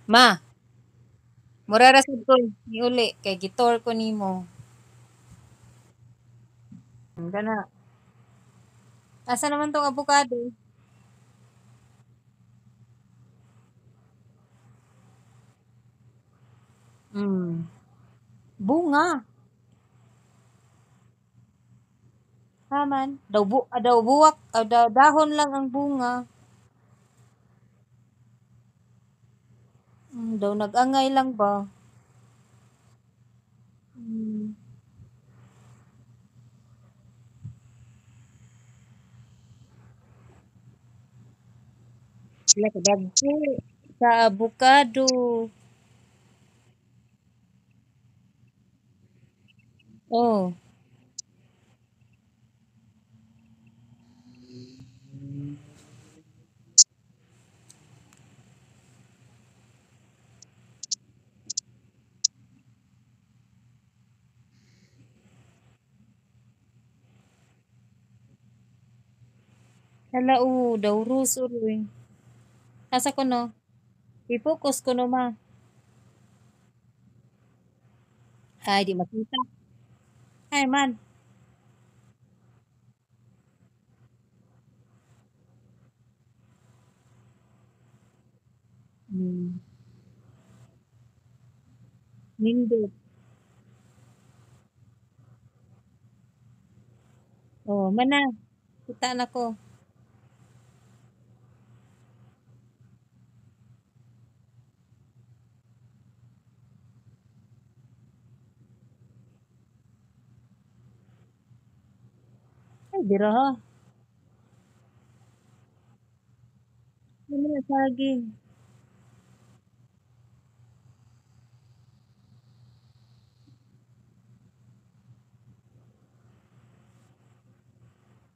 Ma, mura ra sad ko niuli kay gitor ko nimo. Kana. Asa naman tong abukado? Mm. Bunga. Haman. Daw bu ah, daw buwak, ah, daw dahon lang ang bunga. Daw nag-angay lang ba? Mm. Sila kadagko sa abukado. Oh, hala oh, daw rose uroy. Asa ko no? I-focus ko no, ma. Ay, di makita. Ay man. Mm. Nindot. Oh, mana. Kita na ko. Ay, dira ha. Ano na saging?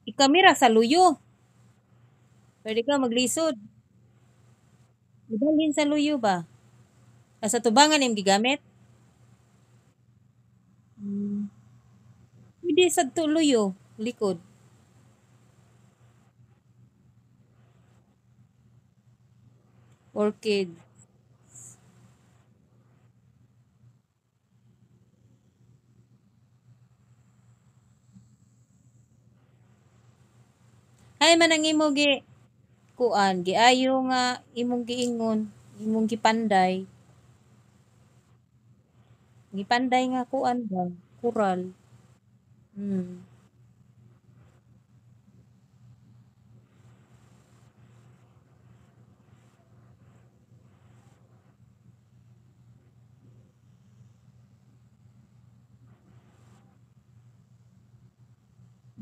Ikamera sa luyo. Pwede ka maglisod. Ibalhin sa luyo ba? Ah, sa tubangan imong gigamit? Mm. Pwede sa luyo, likod. Orchid. Ay man ang imo gi kuan, giayo nga imong giingon, imong gipanday. Gipanday nga kuan ba? Kural. Mm.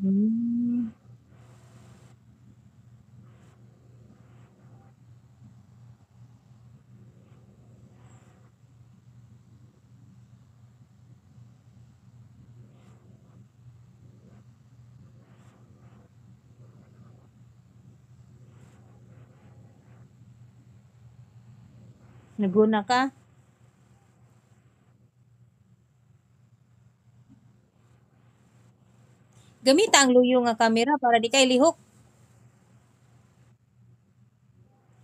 Mm. Naguna ka? Gamita ang luyo nga kamera para di kay lihok.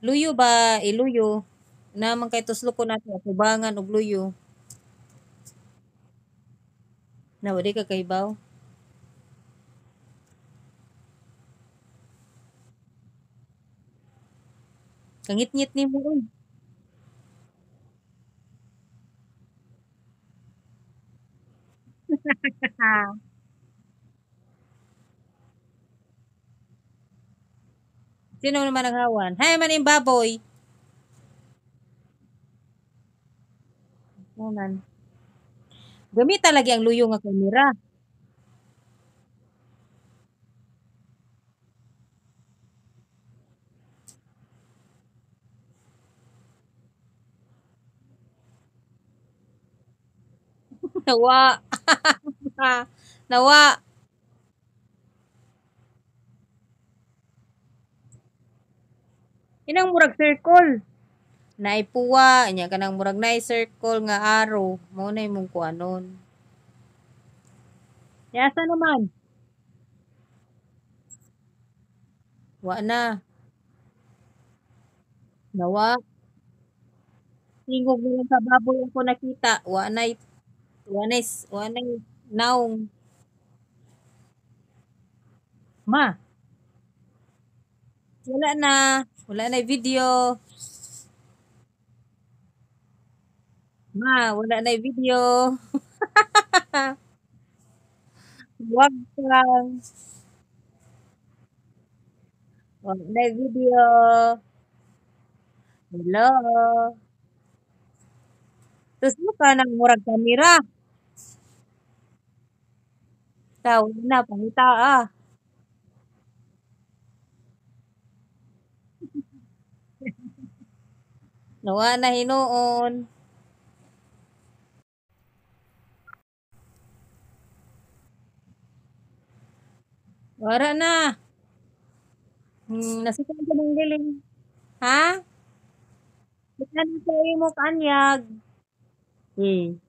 Luyo ba, iluyo. Naman kay tuslo ko nato tubangan og luyo. Na wala ka kahibaw. Kangitngit nimo oy. Sino naman naghawan? Hay man yung baboy. Ano. Gamita lagi ang luyo nga kamera. Nawa. Nawa. Inang murag circle. Naipuwa nya kanang murag naay circle nga arrow mao na imong kuanon. Yasa naman? Wa na. Nawa. Tingog na lang sa baboy ako nakita. Wa nay naong. Ma, wala na. Wala na video. Ma, wala na video. Wag lang. Wala na video. Hello. Tapos mo ka nang murag kamera. Taw na pangita ah. Nawa na hinuon. Wala na. Nasa ka ng galing. Ha? Kita na sa imo kaanyag. Hmm.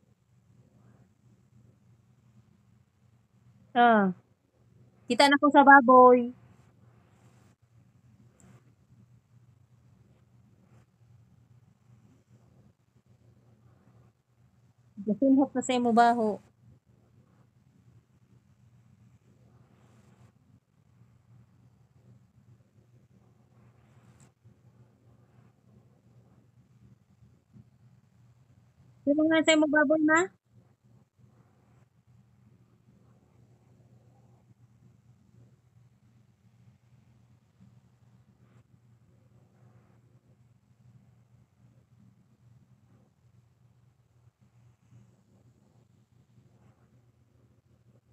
Ah. Kita na ko sa baboy. Gasinhot na sa imo baho. Sino nga sa imo baboy ma?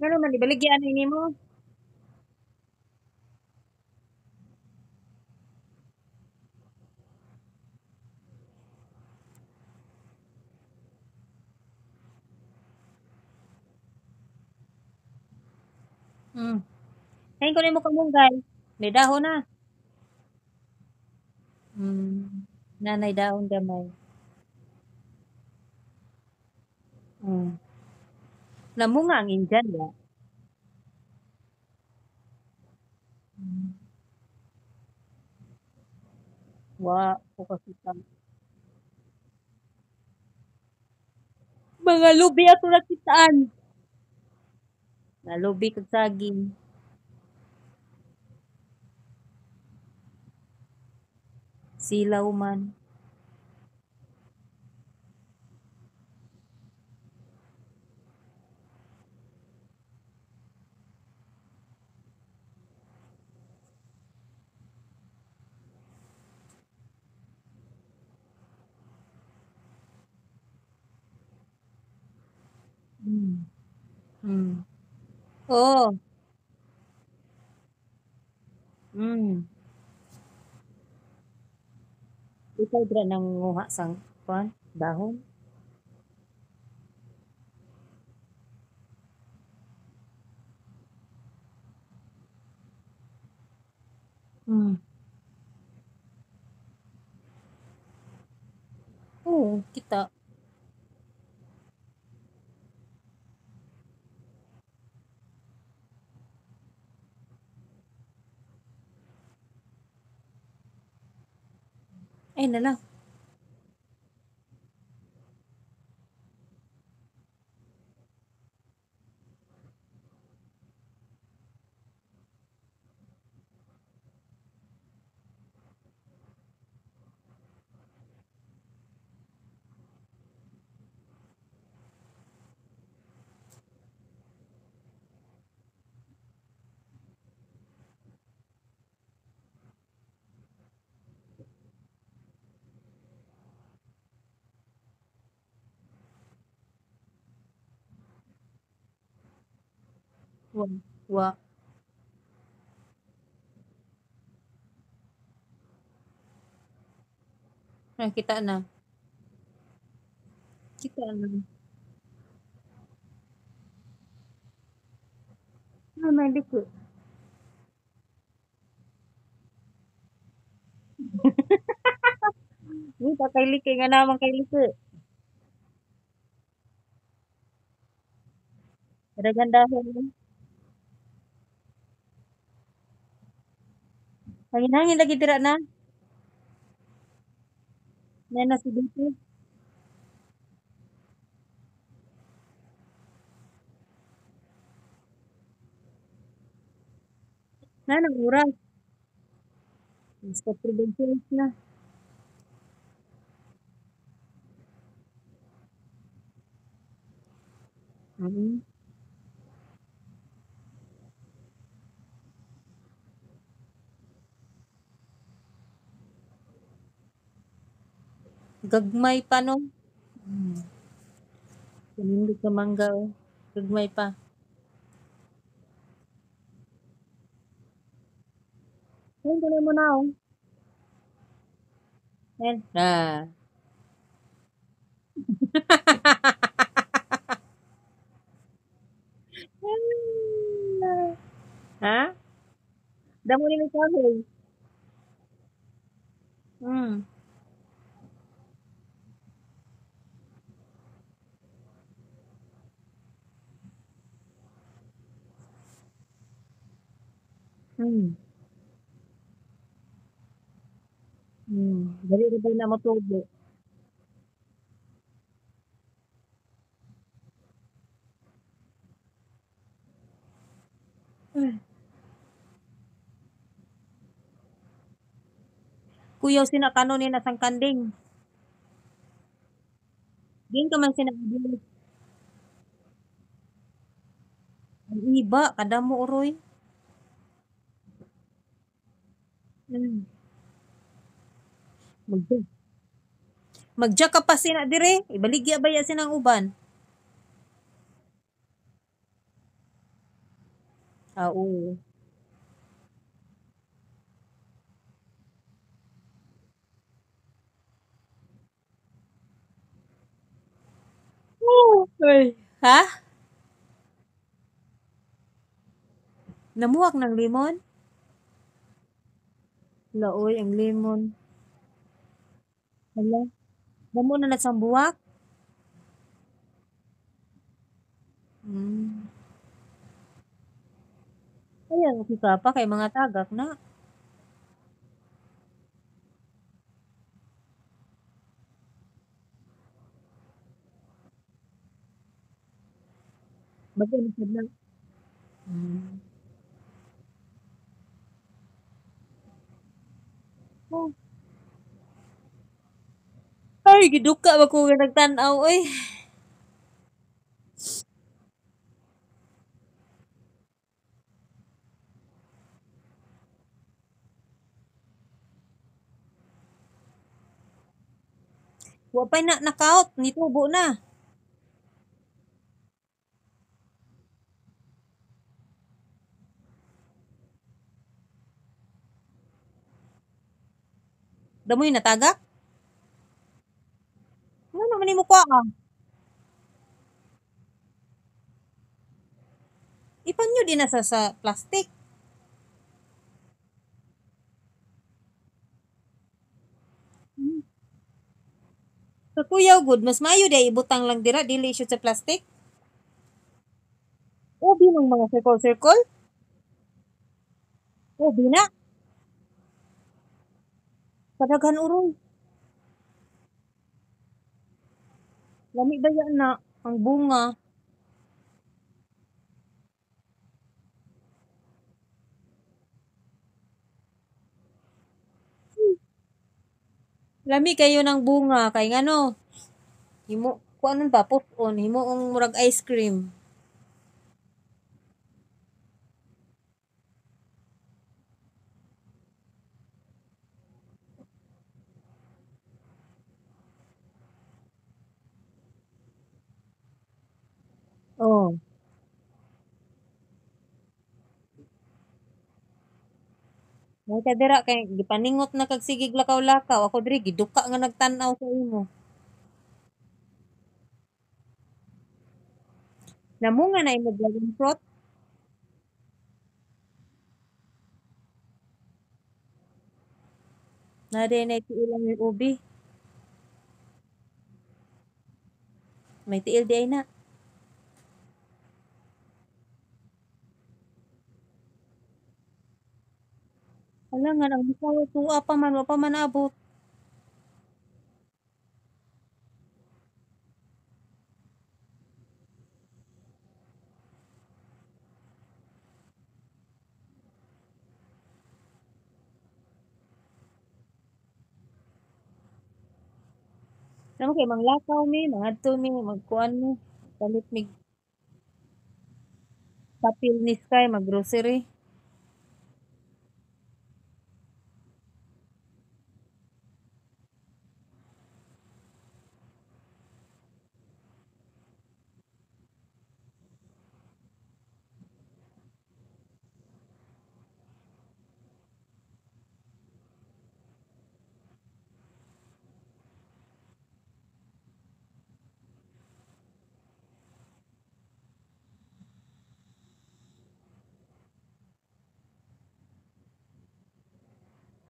Ngano man ibaligya ni nimo? Hmm. Kain ko nimo kamunggay. May dahon na. Hmm. Nanay dahon gamay. Hmm. Namunga ang Indian wa. Wa ko kakita. Mga lubi ako nakitaan. Nalubi kag saging. Silaw man. Hmm. Hmm. Oo. Hmm. Ikaw dira nanguha sang kuan dahon? Hmm. Oo, kita. Ay nala. Wa. Wa. Ay, kita na. Kita na. Ay, may liko. Kita kay liki nga naman kay liki. Daghan dahon. Hangin-hangin lagi dira na. Na na si dito. Na nang oras. Mas 4:26 na. Mm. Gagmay pa no. Mm. Kanindot ka mangga oh. Gagmay pa. Ayun, tuloy mo na oh. Ayan. Ah. Ha? Damo ni kahoy. Mm. Mm. Mm. Dali ra ba na motubo. Kuyaw sina kanon ni nasang kanding. Diin ka man sina ang iba kadamo uroy. Mm. Magja. Magja ka pa sina dire. Ibaligya ba ya sinang uban? Ah, oo. Oh, ay. Ha? Namuwak ng limon? Laoy, ang limon. Hala. Damo na na sang buwak? Mm. Ayan, okay ka pa kay mga tagak na. Bago na sad na. Mm. Oh. Ay, giduka ba ko nga nagtan-aw oy. Wa pa'y na knockout, nitubo na. Damoy natagak? Ngano man nimo kuha? Ipanyo din na sa plastic. Sa kuyaw gud mas maayo di ay ibutang lang dira dili siya sa plastic. Ubi ng mga circle circle. Ubi na. Padaghan uroy. Lami ba yan na ang bunga. Lami kayo ng bunga kay ngano. Himo kuanon ba put-on himuong murag ice cream. Oh. May kadira kay gipaningot na kag sigig lakaw-lakaw ako diri giduka nga nagtan-aw sa imo. Namunga na imo dragon fruit. Na di na tiil ang ubi. May tiil di ay na. Wala nga ang bisaw tuwa pa man wa pa man abot. Namo kay manglakaw mi, mangadto mi, magkuan mi, palit mig papel ni Sky, maggrocery.